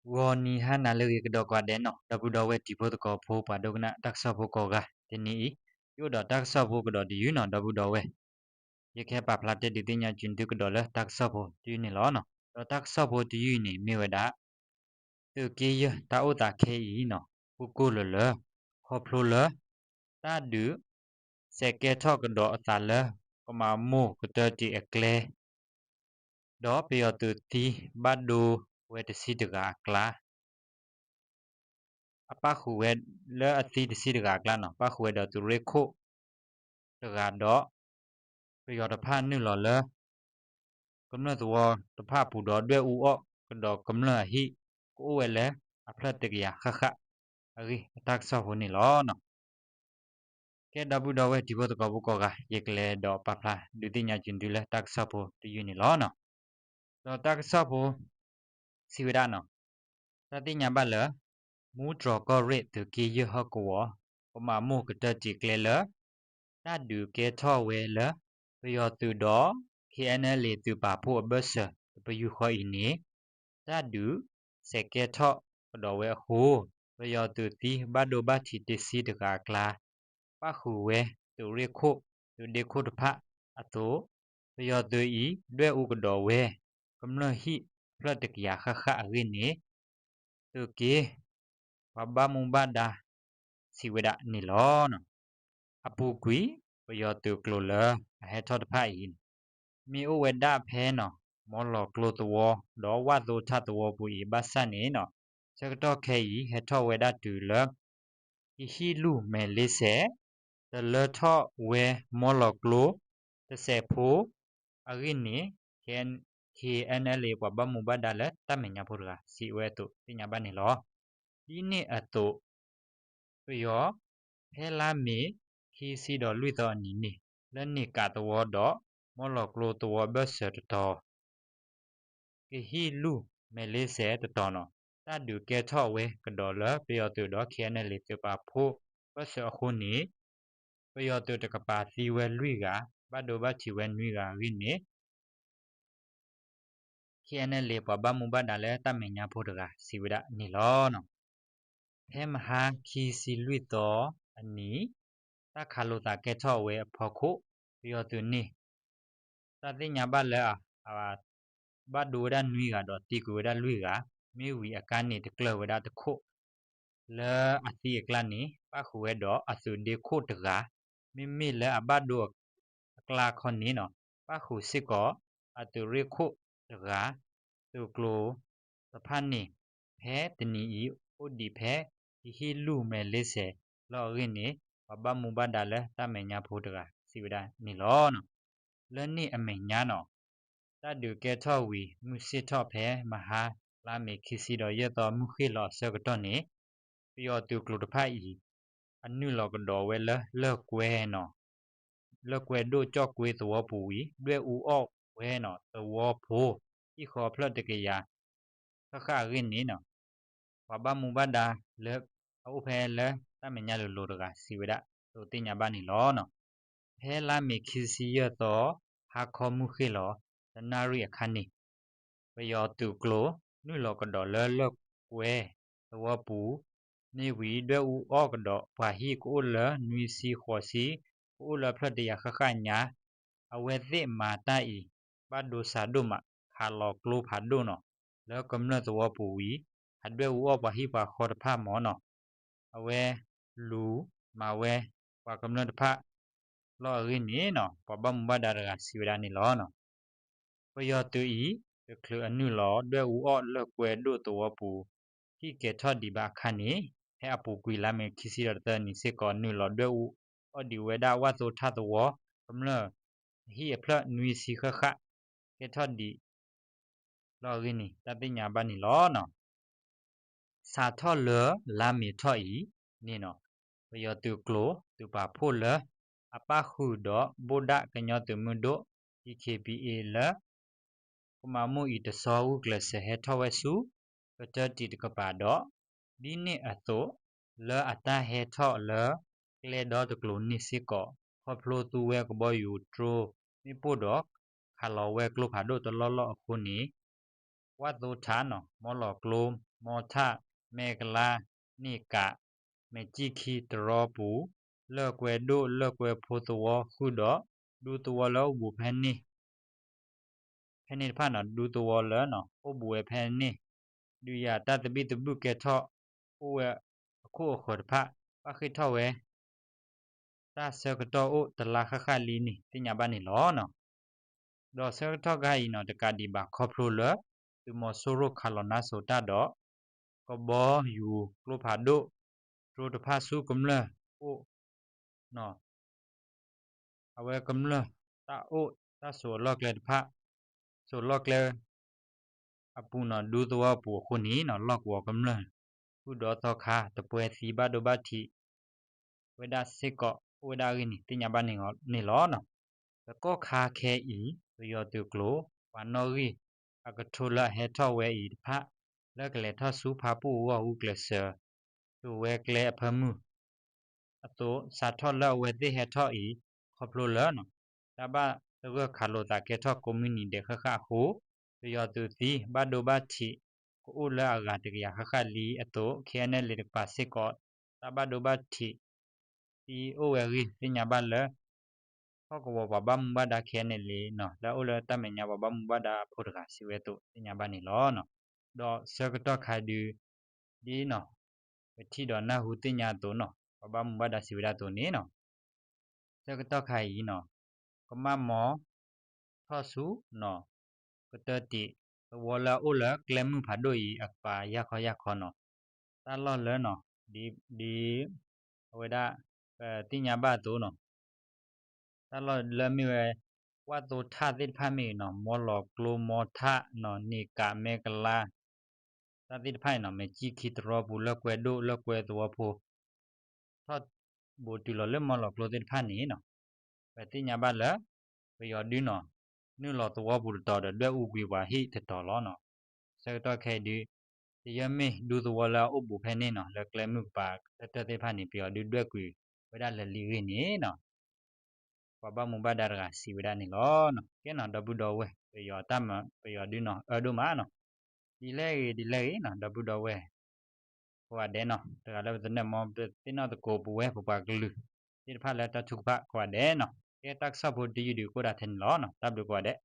ဂီၤနံၤဟါနၤလၢအဂ့ၤကဒီးကိးဂၤဒဲးနီၤ, ဒီပုၢ်ဒီဝဲၢ်တံၤဖိသကိးဖိ ပှၤဒိကနၣ်တၢ်ကစီၣ်ဖိကိးဂၤ, တနံၤအံၤ ယအိၣ်ဒီးတၢ်ကစီၣ်ဖိကဒီးတယုၢ်နီၤ ဒီပုၢ်ဒီဝဲၢ်, ယကဟဲပာ်ဖျါတဲဒုးသ့ၣ်ညါက့ၤသုကဒီးလၢတၢ်ကစီၣ်ဖိတယုၢ်န့ၣ်လီၤ. ဒီးတၢ်ကစီၣ်ဖိတယုၢ်အံၤန့ၣ်မ့ၢ်ဝဲဒၣ် သုးက့ယဲၢ်တၢ်အိၣ်သးခဲအံၤနီၤ ပူၤကိၢ်လၢာ်လၢာ် ခီဖျိလၢ တၢ်ဒုး စဲးကဲထီၣ်ကဒီးအသးလၢ ကမၤမိၢ်ကတၢၢ်တံာ်အကျဲ ဒီးပယီၤသုးသံဘၣ်ဒိဝဲတဆံတဂၤအကျါ အပၣ်ဃုာ်ဝဲလၢအသံတဆံတဂၤအကျါနီၤ ပၣ်ဃုာ်ဝဲဒီးသုးရ့ၣ်ခိၣ်တဂၤဒီး ပယီၤတဖၣ်နုာ်လီၤလၢ ကမျၢၢ်သဝီတဖၣ်အပူၤဒီး ဒွဲၣ်အူအီၣ်ကဒီးကမျၢၢ်အဟံၣ် ကအိၣ်ဝဲလၢအဖျၢၣ်တကယၤဃၣ်ဃၣ်အဂ့ၢ် အတၢ်ကစီၣ်ဖိန့ၣ်လီၤ. ကဲ ဒီပုၢ်ဒီဝဲၢ်တံၤဖိသကိးဖိကိးဂၤ, ယကလဲၤဒီးပာ်ဖျါဒုးသ့ၣ်ညါက့ၤသုလၢတၢ်ကစီၣ်ဖိတယုၢ်န့ၣ်လီၤ. ဒီးတၢ်ကစီၣ်ဖိ စံးဝဲဒၣ်နီၤ, တၢ်သ့ၣ်ညါဘၣ်လၢ မူတြီၤကီၢ်ရ့ၣ်သုးက့ယဲၢ်ဟီၣ်ကဝီၤ ကမၤမိၢ်ကတၢၢ်တံာ်ကျဲလၢ တၢ်ဒုးကဲထီၣ်ဝဲလၢ ပယီၤသုးဒီး KNLA သုးပာ်ဖှိၣ်အဘၢၣ်စၢၤတပယူာ်ဃီအံၤန့ၣ် တၢ်ဒုးစဲးကဲထီၣ်ကဒီးဝဲအဃိ ပယီၤသုးသံဘၣ်ဒိဘၣ်ထံးတဆံတဂၤအကျါ ပၣ်ဃုာ်ဝဲသုးရ့ၣ်ခိၣ် သုးဒ့ခိၣ်တဖၣ်အသိး ပယီၤသုးအံၤ ဒွဲၣ်အူကဒီးဝဲ ကမျၢၢ်ဟံၣ်အဖျၢၣ်တကယၤဃၣ်ဃၣ်အဂ့ၢ်န့ၣ် သုးက့ ပှၤဘၣ်မူဘၣ်ဒါ စံးဝဲဒၣ်န့ၣ်လီၤ. အပူၤကွံာ် ပယီၤသုးကျိၤလၢအဟဲထီၣ်တဖၣ်အံၤ မ့ၢ်အိၣ်ဝဲဒၣ်ဖဲနီၤ မီလီၤကျိသဝီ ဒီးဝၣ်သိထၣ်သဝီပူၤအံၤဘၣ်ဆၣ်န့ၣ်နီၤ ဆၢကတီၢ်ခဲအံၤ ဟဲထီၣ်ဝဲဒၣ်တုၤလၢ ကဟံၣ်လူၢ်မဲာ်လ့စဲး တလၢထီၣ်ဝဲမီလီၤကျိ တစဲးဖိအဂ့ၢ်န့ၣ် KNLA ပှၤဘၣ်မူဘၣ်ဒါလၢတၢ်မဲာ်ညါဖိတဂၤ စံးဝဲအသိးသ့ၣ်ညါဘၣ်န့ၣ်လီၤ. ဒ်န့ၣ်အသိး ပယီၤ ဖဲလါမ့ၤ ခံဆံဒီးလွံၢ်သီအနံၤန့ၣ် လၢန့ၣ်ကးသဝီဒီး မီလီၤကျိသဝီဘၢၣ်စၢၤတတီၤ ကဟံၣ်လူၢ်မဲာ်လ့စဲးတတီၤနီၤ တၢ်ဒုးကဲထီၣ်ဝဲကဒီးလၢပယီၤသုးဒီး KNLA သုးပာ်ဖှိၣ်ဘၢၣ်စၢၤအဃိန့ၣ် ပယီၤသုးတကပၤသံဝဲလွံၢ်ဂၤ ဘၣ်ဒိဘၣ်ထံးဝဲနွံဂၤအဂ့ၢ်န့ၣ် KNLA ပှၤဘၣ်မူဘၣ်ဒါလၢတၢ်မဲာ်ညါဖိတဂၤ စံးဝဲဒၣ်န့ၣ်လီၤ. ဖဲမဟါခံဆံလွံၢ်သီအနံၤ တၢ်ခးလိာ်သးကဲထီၣ်ဝဲအဖီခိၣ် ပယီၤသုးန့ၣ် တၢ်သ့ၣ်ညါဘၣ်လၢ ဘၣ်ဒိဝဲဒၣ်နွံဂၤဒီးသံကွံာ်ဝဲဒၣ်လွံၢ်ဂၤ မ့ၢ်ဝံၤအကါန့ၣ်တကျၢၢ်ဝဲဒၣ်တခိၣ် လၢအသံအကျါန့ၣ် ပၣ်ဃုာ်ဝဲဒီးအသုးဒ့ခိၣ်တဂၤ မ့မ့ၢ်လၢအဘၣ်ဒိအကျါခီန့ၣ်နီၤ ပၣ်ဃုာ်စ့ၢ်ကီး အသုးရ့ၣ်ခိၣ်တဂၤ သုးကျိၤတဖၣ်န့ၣ် ဖဲတနံၤအံၤ အိၣ်ဒံးဖဲ ကဟံၣ်လူၢ်မဲာ်လ့စဲးလီၤအဂ့ၢ်န့ၣ် ပှၤဘၣ်မူဘၣ်ဒါလၢတၢ်မဲာ်ညါဖိတဂၤ စံးဝဲဒၣ်န့ၣ်လီၤ. လၢန့ၣ်အမဲာ်ညါနီၤ တၢ်ဒုးကဲထီၣ်ဝံၤ မုၢ်ဆ့ၣ်ထီၣ်ဖဲမဟါ လါမ့ၤခံဆံဒီးယဲၢ်သီမုၢ်ဃ့ၢ်လီၤအဆၢကတီၢ်န့ၣ် ပယီၤသုးကျိၤတဖၣ်အံၤ အနုာ်လီၤကဒီးဝဲလၢလၢၢ်ကွဲနီၤ လၢၢ်ကွဲဒိၣ်ကၠီၣ်ကွ့သဝီပူၤဝံၤ ဒွဲၣ်အူအီၣ်ဝဲနီၤ သဝီဖိ ဟံၣ်ဃီအဖျၢၣ်တကယၤ ဃၣ်ဃၣ်အဂ့ၢ်န့ၣ်နီၤ ပှၤဘၣ်မူဘၣ်ဒါလၢ အအိၣ်ဖဲလၢတၢ်မဲာ်ညါလိၤလိၤတဂၤ စံးဝဲဒၣ် ဒိးသ့ၣ်ညါဘၣ်န့ၣ်လီၤ. ဖဲလါမ့ၤခံဆံယဲၢ်သီ ဟါခီမုၢ်ဃ့ၢ်လီၤ တနၣ်ရံၣ်အခါန့ၣ် ပယီၤသုးကျိၤ နုာ်လီၤကဒီးလၢလၢၢ်ကွဲသဝီပူၤ မ့ၢ်ဝံၤ ဒွဲၣ်အူအီၣ်ကဒီးပှၤဟံၣ်ကအိၣ်လၢနွံဆံဃိးဆံ ကအိၣ်လၢအဖျၢၣ်တကယၤဃၣ်ဃၣ်ညါ အဝဲသ့ၣ်မၤတၢ်အံၤ ဘၣ်ဒိဆါဒိၣ်မး ခးလီၤကျိဖးဒိၣ်နီၤ လၢကမျၢၢ်သဝီပူၤဝံၤ ဟးဒွဲၣ်အူအီၣ်ပှၤဟံၣ်ပှၤဃီတဖၣ်မၢ်နီၤ အဝဲလူၤမၤဝဲပှၤကမျၢၢ်တဖၣ်လီၤအဂ့ၢ်န့ၣ်နီၤ ပှၤဘၣ်မူဘၣ်ဒါတဂၤစံးဝဲဒၣ်န့ၣ်လီၤ. ပယီၤသုးအံၤ တချုးအနုာ်လီၤဒွဲၣ်အူအီၣ်လၢၢ်ကွဲဒိၣ်သဝီပူၤ ဟံၣ်ကဲၤထီၣ်ဒံးဘၣ်အခါန့ၣ် ဖဲအပူၤကွံာ်လါမ့ၤခံဆံဒီးတသီနံၤစ့ၢ်ကီး နုာ်လီၤဒွဲၣ်အူအီၣ်ဒံးဝဲဒၣ်ဝၣ်သိထၣ်သဝီ ကမျၢၢ်အဟံၣ်အဖျၢၣ်နွံဆံဃၣ်ဃၣ် ကဲထီၣ်ဒံးလီၤအဂ့ၢ်န့ၣ် တၢ်သ့ၣ်ညါဘၣ်န့ၣ်လီၤ. စးထီၣ်လၢလါမ့ၤထီၣ်အံၤန့ၣ်နီၤ ပယီၤသုးကျိၤသုးပာ်ဖှိၣ်လၢ အပၣ်ဃုာ်ဒီးဘိၣ်ဒၣ်ကညီသုးမုၢ်ဒိၣ် DKBA လၢ ကမၤမိၢ်အံၤတဆီဂုာ်ကျဲးစၢးဟဲထီၣ်ဝဲဆူ ကတၢၢ်တံာ်တကပၤဒီး ဒ်န့ၣ်အသိး လၢအတၢ်ဟဲထီၣ်လၢ ကျဲဒီတကျိၤန့ၣ်စ့ၢ်ကီး ခီဖျိသူဝဲကဘီယူၤတြိမ့ၣ်ပိၢ်ဒီး ခးလီၤဝဲကျိဖးဒိၣ်တလီၢ်လီၢ်အဃိန့ၣ် ဝၣ်သိထးနီၤ မီလီၤကျိ မီထး မဲကလါ န့ၣ်ကး မဲာ်ကံၣ်ခံတရီပူၤ လၢၢ်ကွဲဒိၣ်လၢၢ်ကွဲဖိသဝီ ဃုာ်ဒီး ဒူသဝီလၢအိၣ်ဘူးဖဲန့ၣ် ဖဲန့ၣ်တဖၣ်နီၤ ဒူသဝီလၢနီၤ အိၣ်ဘူးဝဲဖဲန့ၣ် ဒုးယၤတၢ်သဘံၣ်သဘုၣ်ကဲထီၣ် အိၣ်ဝဲအခိၣ်အဃၢၤတဖၣ် ဘၣ်ဃ့ၢ်ထီၣ်ဝဲ တၢ်ဆၢကတီၢ်အိၣ်တလါဃၣ်ဃၣ်လံန့ၣ် သ့ၣ်ညါဘၣ်န့ၣ်လီၤ. ဒီးဆၢကတီၢ်ခါအံၤနီၤ တကးဒံးဘၣ်ခီဖျိလၢ သုးမီၤစိရိၣ်ခးလီၤနါစိၤတၢ်ဒီး ကဘီယူၤကျိဖးဒိၣ် တြိတဖၣ်ဆူကမျၢၢ်အိၣ် အဝဲကမျၢၢ်တၢ်အိၣ်တၢ်ဆိးအလီၢ်ကျဲတဖၣ် ဆိးလီၢ်ကျဲ အပူၤနီၤ ဒူသဝီပူၤအဃိန့ၣ်နီၤ လီၢ်ကဝီၤကမျၢၢ် ဃုာ်ဒီးသီခါ တပှဲၤသံဘၣ်ဒိဘၣ်ထံး ဝဲဒၣ်စ့ၢ်ကီး အိၣ်ဝဲဒၣ်အဂ့ၢ်န့ၣ် သ့ၣ်ညါဘၣ်န့ၣ်လီၤ. တကီၢ်ခါခဲအံၤ ပယီၤသုးကျိၤ ပှၤနီၣ်ဂံၢ် အကထိလၢအဟဲထီၣ်ဝဲအံၤတဖၣ် လၢကလဲၤထီၣ်ဆူဖၣ်ပူၣ်အဂီၢ် ဂုာ်ကျဲးစၢး စိာ်ဝဲကျဲအဖၢမုၢ် အသိး စးထီၣ်လၢအဝဲသ့ၣ်ဟဲထီၣ်အံၤ ခီဖျိလၢ တၢ်ဘၣ်သဂၢၢ်ခးလိာ်သးကဲထီၣ်ကိးမုၢ်နံၤဒဲးဃၣ်ဃၣ်အဃိ ပယီၤသုးသံဘၣ်ဒိဘၣ်ထံး ကအိၣ်လၢအဂၤတကယၤဃၣ်ဃၣ်လံအသိး ခ့ၣ်အဲၣ်နဲၣ်လ့ၣ် တကပၤစ့ၢ်ကီး တၢ်ဘၣ်ဒိဘၣ်ထံး သံအိၣ်ဝဲအဂ့ၢ် သ့ၣ်ညါဘၣ်လၢ ဟီၣ်ကဝီၤပှၤဘၣ်မူဘၣ်ဒါ ခ့ၣ်အဲၣ်နဲၣ်လ့ၣ်နီၤ လၢအအိၣ်လၢတၢ်မဲာ်ညါပှၤဘၣ်မူဘၣ်ဒါဖိတဂၤ စံးဝဲအသိး သ့ၣ်ညါဘၣ်န့ၣ်လီၤ. ဒီးဆၢကတီၢ်ခါဒုး ဒ်နီၤ ပထံၣ်ဒီးနၢ်ဟူသ့ၣ်ညါအသိးနီၤ ပှၤဘၣ်မူဘၣ်ဒါစံးဝဲဒၣ်အသိးန့ၣ်နီၤ ဆၢကတီၢ်ခါအံၤနီၤ ကမၣ်မီထီၣ်ဆူနီၤ ကတၢၢ်တံး သဝီလၢအအိၣ်လၢကျဲမုၢ်ဖးဒိၣ်အံၤ အကပၤယၢ်ခီယၢ်ခီနီၤ တၢ်လီၢ်လၢနီၤ ဒ် ဒ် အဝဲဒၣ် ပသ့ၣ်ညါဘၣ်အသိးနီၤ တၢ်လီၢ်လၢမ့ၢ်ဝဲ ဝၣ်သိထးသ့ၣ်တဖၣ်မ့ၢ်ဂ့ၤနီၤ မီလီၤကျိ မီထးနီၤ န့ၢ်ကး မဲကလါ တၢ်သ့ၣ်တဖၣ်အံၤနီၤ မဲာ်ကံၣ်ခံတရီပူၤ လၢၢ်ကွဲဒိၣ် လၢၢ်ကွဲသဝီဖိ ထီၣ်ဘိးတုၤလီၤလၢမီလီၤကျိသ့ၣ်တဖၣ်န့ၣ်နီၤ ပသ့ၣ်ညါဘၣ်လၢ ပယီၤဒုနီၤ နုာ်လီၤသဝီပူၤတတီၤဒီး ဒွဲၣ်အူကွံာ်ပှၤဟံၣ်တတီၤလီၤနီၤ. ဆၢကတီၢ်ခဲအံၤဒု တယၢၢ်မ့ၢ်ဒူသဝီလၢအအိၣ်ဘူးဖဲန့ၣ်နီၤ လၢကျဲမုၢ်ကပၤတၢၢ်တၢၢ်သ့ၣ်တဖၣ်န့ၣ် ပယီၤဒုဒွဲၣ်ကွံာ်ဝဲဒၣ်လၢာ်လံအဂ့ၢ်န့ၣ်နီၤ ပှၤဘၣ်မူဘၣ်ဒါတဂၤစံးဝဲဒၣ်န့ၣ်လီၤ. ကဲနီၤ ဒီပုၢ်ဒီဝဲၢ် ပယီၤတၢ်မၤ ပယီၤဒုနီၤ အၢဒိၣ်မးနီၤ ဒ်လဲၣ်ဂ့ၤ ဒ်လဲၣ်ဂ့ၤနီၤ ဒီပုၢ်ဒီဝဲၢ် ကိးဂၤဒဲးနီၤ တဂၤလၢပသနၢၣ်မီ ပသ့ၣ်နီၣ်သကိးပဝဲပပှၤကလုာ်သ့ၣ်တဖၣ်လၢတၢ်ထုကဖၣ်ကိးဂၤဒဲးနီၤ ကဲတၢ်ကစီၣ်ဖိတယုၢ်ဒုးကအိၣ်ဒၣ်ထဲန့ၣ်လီၤနီၤ တၢ်ဘျုးကိးဂၤဒဲး